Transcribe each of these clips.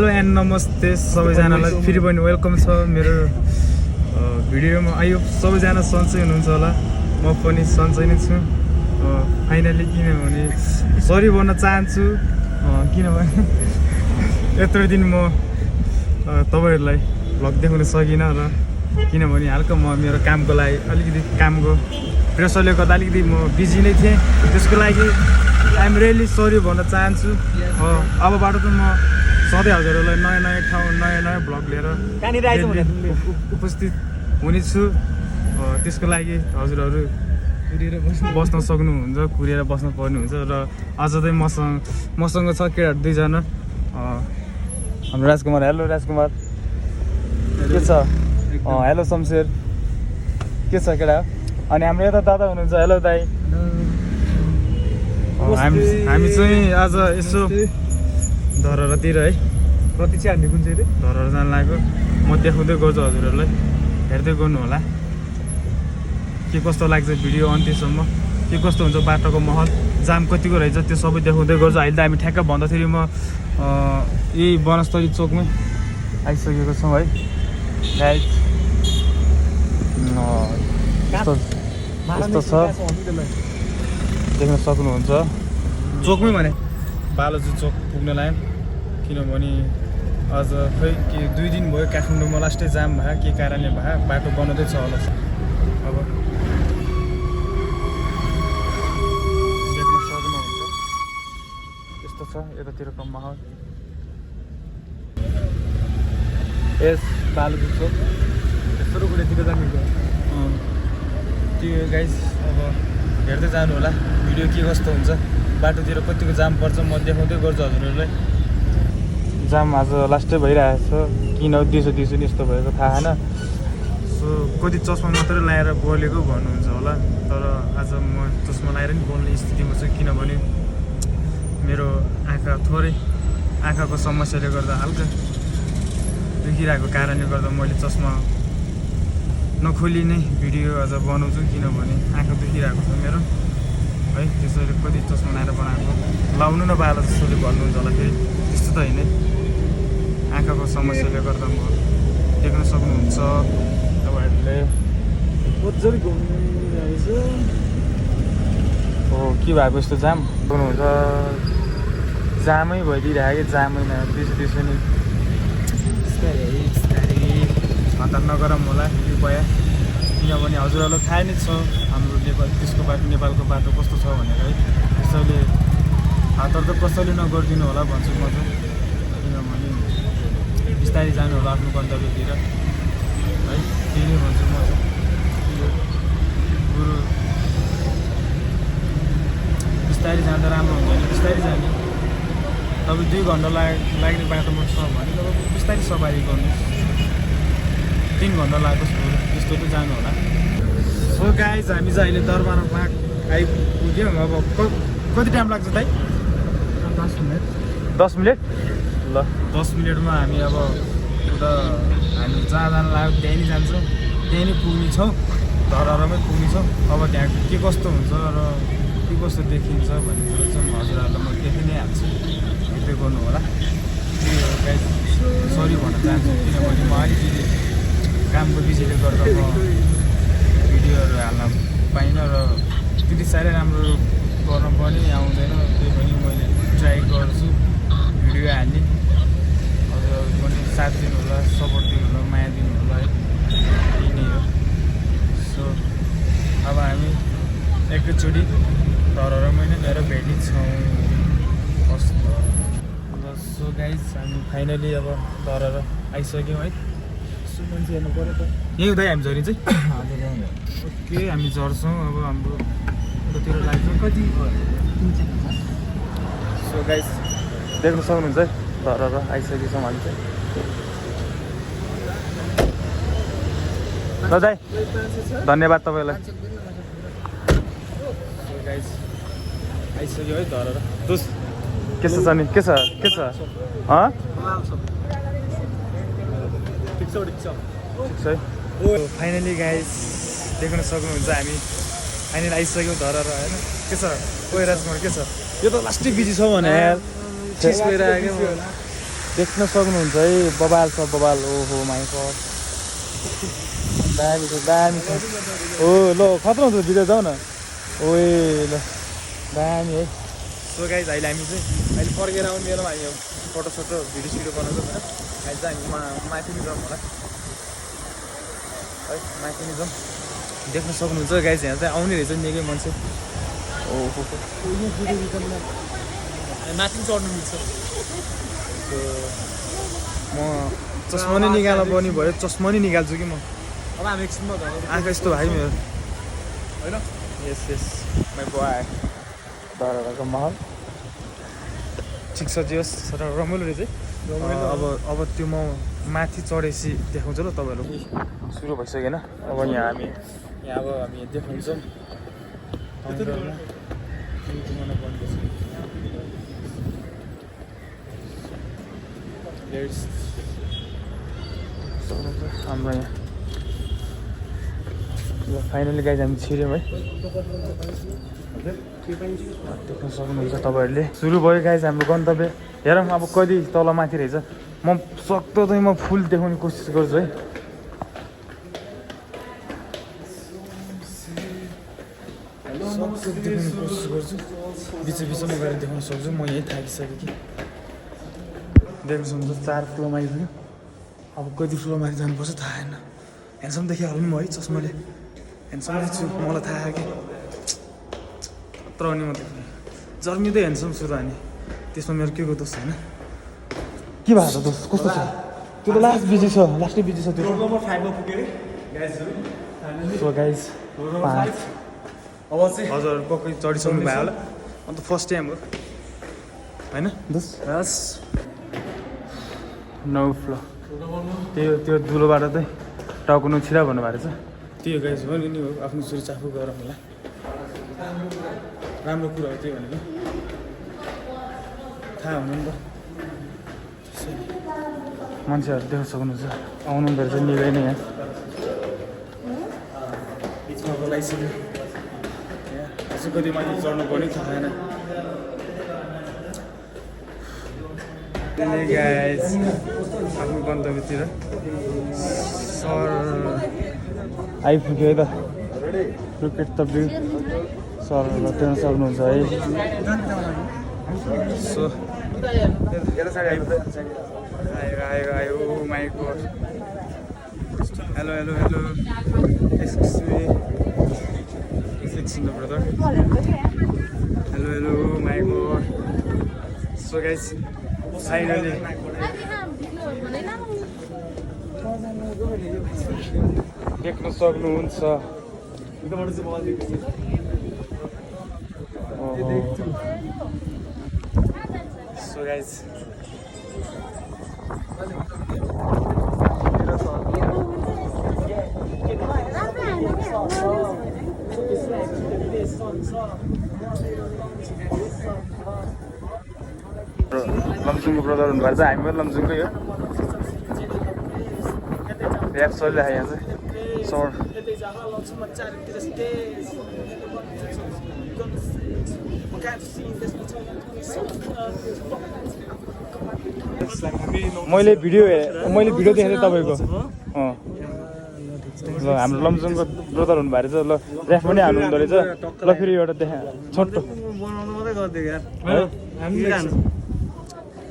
Hello and नमस्ते सबैजनालाई फेरि पनि वेलकम छ मेरो भिडियोमा। आइयो सबैजना सन्चै हुनुहुन्छ होला, म पनि सन्चै नै छु। फाइनली किनभने सरी भन्न चाहन्छु, किनभने यत्रो दिन म तपाईँहरूलाई भ्लग देखाउन सकिनँ र किनभने हल्का म मेरो कामको लागि अलिकति कामको प्रेसरले गर्दा अलिकति म बिजी नै थिएँ। त्यसको लागि आइएम रियली सरी भन्न चाहन्छु। अबबाट त म सधैँ हजुरहरूलाई नयाँ नयाँ ठाउँ नयाँ नयाँ भ्लग लिएर उपस्थित हुनेछु। त्यसको लागि हजुरहरू बस्न सक्नुहुन्छ, कुरेर बस्न पर्नुहुन्छ। र अझ चाहिँ मसँग छ केटाहरू दुईजना, हाम्रो राजकुमार। हेलो राजकुमार, के छ? हेलो शमशेर, के छ केटा? अनि हाम्रो यता दादा हुनुहुन्छ। हेलो दाइ। हामी चाहिँ आज यसो धरहरातिर है, कति चाहिँ हान्ने कुन चाहिँ धरहरा जान लाग्यो। म देखाउँदै गर्छु हजुरहरूलाई, हेर्दै गर्नु होला के कस्तो लाग्छ भिडियो अन्त्यसम्म। के कस्तो हुन्छ बाटोको महल, जाम कतिको रहेछ त्यो सबै देखाउँदै गर्छु। अहिले त हामी ठ्याक्क भन्दाखेरि म यही वनस्थली चोकमै आइसकेको छौँ है गाइज। यस्तो छ, देख्न सक्नुहुन्छ। चोकमै भने बालाजु चोक पुग्न लाग्यो, किनभने अझ खै के 2 दिन भयो काठमाडौँमा लास्टै जाम भयो, के कारणले भयो, बाटो बनाउँदैछ होला। अब देख्न सक्नुहुन्छ यस्तो छ यतातिरको माहौल। यस बालाजु चोक सुरुकुडेतिर जाने त्यो गाइस। अब हेर्दै जानु होला भिडियो के कस्तो हुन्छ, बाटोतिर कतिको जाम पर्छ म देखाउँदै गर्छु हजुरहरूलाई। जाम आज लास्टै भइरहेको छ, किन दिउँसो नि यस्तो भएको थाहा छैन। सो कति चस्मा मात्रै लगाएर बोलेको भन्नुहुन्छ होला, तर आज म चस्मा लगाएर नि बोल्ने स्थितिमा छु, किनभने मेरो आँखा थोरै आँखाको समस्याले गर्दा हल्का दुखिरहेको कारणले गर्दा मैले चस्मा नखोली नै भिडियो आज बनाउँछु, किनभने आँखा दुखिरहेको छ मेरो है। त्यसैले कति चस्मा लगाएर बनाएको, लाउनु नपाएर जसोले भन्नुहुन्छ होला, फेरि त्यस्तो त होइन, आँखाको समस्याले गर्दा म देख्न सक्नुहुन्छ तपाईँहरूले। मजाले घुम्नुहुन्छ हो के भएको यस्तो जाम गर्नुहुन्छ, जामै भइदिइरहेको कि जामै न दिउँसो नि हतार नगरौँ होला कृपया, किनभने हजुरहरूलाई थाहा नै छ हाम्रो त्यसको बाटो नेपालको बाटो कस्तो छ भनेर है। त्यसैले हतार त कसैले नगरिदिनु होला भन्छु म चाहिँ, किनभने बिस्तारै जानु होला आफ्नो गन्तव्यतिर है। त्यही नै भन्छु म चाहिँ। बरु बिस्तारै जाँदा राम्रो हुन्छ, बिस्तारै जाने। तपाईँ 2 घन्टा लाग्ने बाटोमा छ भने तपाईँ बिस्तारै सवारी गर्नुहोस्, 3 घन्टा लागोस् त्यस्तो त जानु होला। सो गाइज हामी चाहिँ अहिले दरबारमा आइपुग्यौँ। अब कति टाइम लाग्छ दाइ? 10 मिनट। 10 मिनट ल, 10 मिनटमा हामी अब उता हामी जहाँ जान लाग्यो त्यहीँ नै जान्छौँ, त्यहीँ नै पुग्नेछौँ, धरहरामै पुग्नेछौँ। अब त्यहाँ के कस्तो हुन्छ र के कस्तो देखिन्छ भन्ने कुरो चाहिँ हजुरहरूलाई म देखि नै हाल्छु, हेर्दै गर्नु होला। त्यही हो गाइज, सरी भन्न चाहन्छु, किनभने म अलिकति कामको विषयले गर्दा म भिडियोहरू हाल्न पाइनँ र त्यति साह्रै राम्रो गर्न पनि आउँदैन। त्यही पनि मैले ट्राई गर्छु भिडियो हाल्ने। हजुरहरू पनि साथ दिनु होला, सपोर्ट दिनु होला, माया दिनु होला है, यही नै हो। सो अब हामी एकैचोटि धरहरामै नै लिएर भेट्नेछौँ। सो गाइज हामी फाइनली अब धरहरा आइसक्यौँ है। मान्छे हेर्नु पऱ्यो त, यहीँ हुँदै हामी झरी चाहिँ ओके हामी झर्छौँ अब हाम्रो उतातिर लाग्छौँ कति। सो गाइस देख्न सक्नुहुन्छ है धरहरा आइसकेछौँ हामी चाहिँ। ल दाइ धन्यवाद तपाईँलाई। सो गाइस आइसक्यो है धरहरा। दोस्त के छ नि, के छ ठिक छ है। फाइनली गाइस देख्न सक्नुहुन्छ हामी फाइनली आइसक्यौँ धरहरा होइन। के छ ओइ राजकुमार, के छ? यो त लास्टै बिजी छ भने यार, चिज गइरहेको देख्न सक्नुहुन्छ है बबाल छ बबाल ओहो माइ गड दामी छ ओ ल खतरा हुन्छ भिडियो जाऊ न ओए ल दामी है सो गाइज अहिले हामी चाहिँ अहिले फर्केर आउने बेलामा हामी फोटो सोटो भिडियो सिडियो बनाउँछौँ होइन अहिले चाहिँ हामी माथि नै जाउँ होला है माथि नै जाउँ देख्न सक्नुहुन्छ गाइज यहाँ चाहिँ आउने रहेछ निकै मान्छे ओहो माथि चढ्नु मिल्छ म चस्मा नै निकाल्न पनि भयो चस्मा नै निकाल्छु कि म अब हामी एकछिनमा आँखा यस्तो भाइ मेरो होइन यस यस मै बोय दरबारको महल ठिक छ जे होस् तर रमाइलो रहेछ है अब त्यो म माथि चढेपछि देखाउँछु ल तपाईँहरू सुरु भइसकेन अब यहाँ हामी देखाउँछौँ हाम्रो यहाँ फाइनली गाइज हामी छिर्यौँ है देख्न सक्नुहुन्छ तपाईँहरूले सुरु भयो गाइज हाम्रो गन्तव्य हेरौँ अब कति तल माथि रहेछ म सक्दो चाहिँ म फुल देखाउने कोसिस गर्छु है देखाउने कोसिस गर्छु बिचमा गएर देखाउन सक्छु म यहीँ थाकिसकेँ कि देख्न सक्नुहुन्छ 4 फ्लोरमा आइपुग्यो अब कति फ्लोमा जानुपर्छ थाहा छैन ह्यान्डसम देखिहाल्नु नि म है चस्माले ह्यान्डसम छु मलाई थाहा कि तरनी म देख्ने जर्मिँदै ह्यान्डसम छु त अनि त्यसमा मेरो के को दोष छैन के भएको छ दोष कस्तो छ त्यो त लास्ट बिजी छ लास्टै बिजी छ त्यो नम्बर 5 मा पुग्यो रे सो गाइज अब चाहिँ हजुर पक्कै चढिसक्नु भयो होला अन्त फर्स्ट टाइम हो होइन दोष यस नौ फ्लो त्यो दुलोबाट चाहिँ टाउको छिरा भन्नुभएको रहेछ त्यो गाइज हो नि हो आफ्नो सुरक्षा आफू गरौँ होला राम्रो कुरा हो त्यही भनेको थाहा हुनु नि त मान्छेहरू देख्न सक्नुहुन्छ आउनु हुँदो रहेछ निकै नै यहाँ बिचमा बोलाइसक्यो यसो कति माथि चढ्नु पर्ने थाहा छैन गाइज आफ्नो गन्तव्यतिर सर आइपुग्यो है त क्रिकेट त भ्यू सरहरू देख्न सक्नुहुन्छ है सो आयो माइको hello excuse me brother hello माइको सो गाइज फाइनली देख्न सक्नुहुन्छ सो गाइज लमजुङको ब्रदर हुनुभएको छ हामी पनि लमजुङकै हो ऱ्याप चलिरहेको यहाँ चाहिँ सर मैले भिडियो देखेको थिएँ तपाईँको ल हाम्रो लमजुङको ब्रदर हुनुभएको रहेछ ल ऱ्याप पनि हाल्नु हुँदो रहेछ ल फेरि एउटा देखा छोटो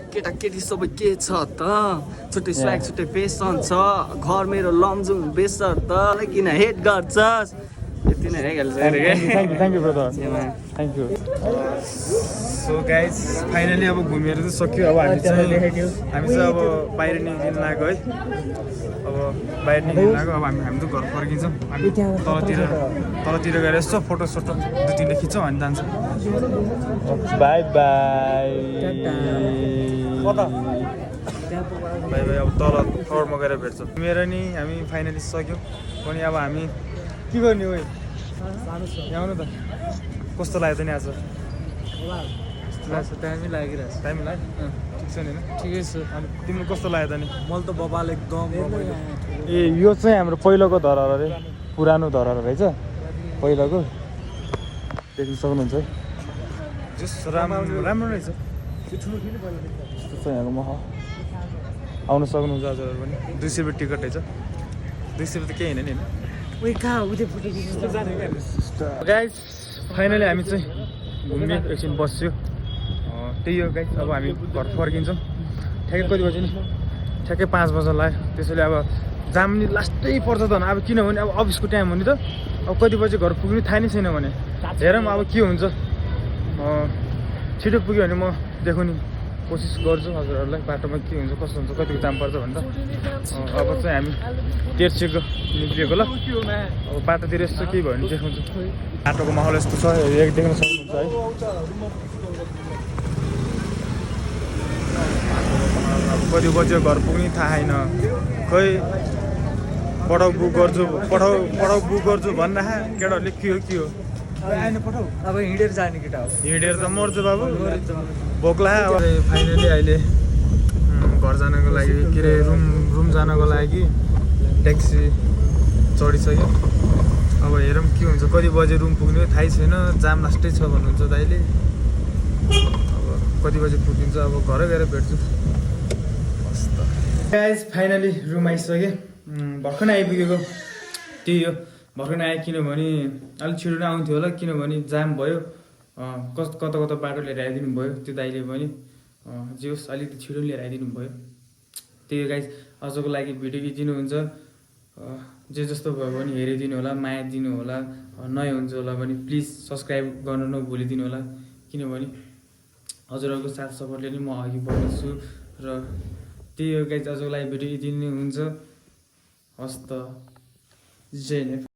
केटाकेटी सबै के छ त छुट्टै स्वाग छुट्टै फेसन छ घर मेरो लमजुङ बेसर त किन हेट गर्छस् यति नै है thank you brother thank you so guys finally अब घुमेर चाहिँ सक्यो अब हामी चाहिँ अब बाहिर निक्लिन लाग्यो है अब बाहिर निक्लिन लाग्यो अब हामी त घर फर्किन्छौँ हामी तलतिर गएर यसो फोटो सोटो 2-3 खिच्छौँ अनि जान्छौँ बाई बाई बाई बाई अब तल फ्लोरमा गएर भेट्छौँ मेरो नि हामी फाइनली सक्यौँ पनि अब हामी के गर्ने हो यहाँ आउनु त कस्तो लाग्यो त नि आज टाइमै लागिरहेछ टाइम लाग्यो ठिक छ नि होइन ठिकै छ अनि तिम्रो कस्तो लाग्यो त नि मैले त बबाल एकदम रमाइलो ए यो चाहिँ हाम्रो पहिलोको धरहर अरे पुरानो धरहर रहेछ पहिलाको देख्न सक्नुहुन्छ है जस राम्रो रहेछ यस्तो छ यहाँको महल आउनु सक्नुहुन्छ हजुरहरू पनि 200 रुपियाँ टिकटै छ 200 रुपियाँ त केही होइन नि गाइस फाइनली हामी चाहिँ घुम्ने एकछिन बस्यो त्यही हो गाइस अब हामी घर फर्किन्छौँ ठ्याक्कै कति बजी नि ठ्याक्कै 5 बजे लाग्यो त्यसैले अब जाम नि लास्टै पर्छ त अब किनभने अब अफिसको टाइम हो नि त अब कति बजी घर पुग्नु थाहा नै छैन भने हेरौँ अब के हुन्छ छिटो पुग्यो भने म देखाउने कोसिस गर्छु हजुरहरूलाई बाटोमा के हुन्छ कस्तो हुन्छ कतिको जाम पर्छ भनेर अब चाहिँ हामी तेर्सेको निक्लिएको ल अब बाटोतिर यस्तो केही भयो भने देखाउँछु बाटोको माहौल यस्तो छ देख्न सक्नुहुन्छ है अब कति बजी घर पुग्ने थाहा छैन खै पठाउ बुक गर्छु भन्दा केटाहरूले के हो आएन पठाऊ अब हिँडेर जाने केटा हो हिँडेर त मर्छ बाबु भोकला अब फाइनली अहिले घर जानको लागि के अरे रुम जानको लागि ट्याक्सी चढिसक्यो अब हेरौँ के हुन्छ कति बजे रुम पुग्ने थाहै छैन जाम लास्टै छ भन्नुहुन्छ दाइले अब कति बजे पुगिन्छ अब घरै गएर भेट्छु हस् त गाइस फाइनली रुम आइसक्यो भर्खर आइपुगेको त्यही हो भर्खर आयो किनभने अलिक छिटो नै आउँथ्यो होला किनभने जाम भयो कता बाटो लिएर आइदिनु भयो त्यो दाइले पनि जे होस् अलिकति छिटो लिएर आइदिनु भयो त्यही गाइस आजको लागि भिडियो दिनुहुन्छ जे जस्तो भयो भने हेरिदिनु होला माया दिनु होला नयाँ हुन्छ होला भने प्लिज सब्सक्राइब गर्न नभुलिदिनु होला किनभने हजुरहरूको साथ सपोर्टले नै म अघि बढ्छु र त्यही हो गाइस आजको लागि भिडियो दिनु हुन्छ हस् त जय नेपाल।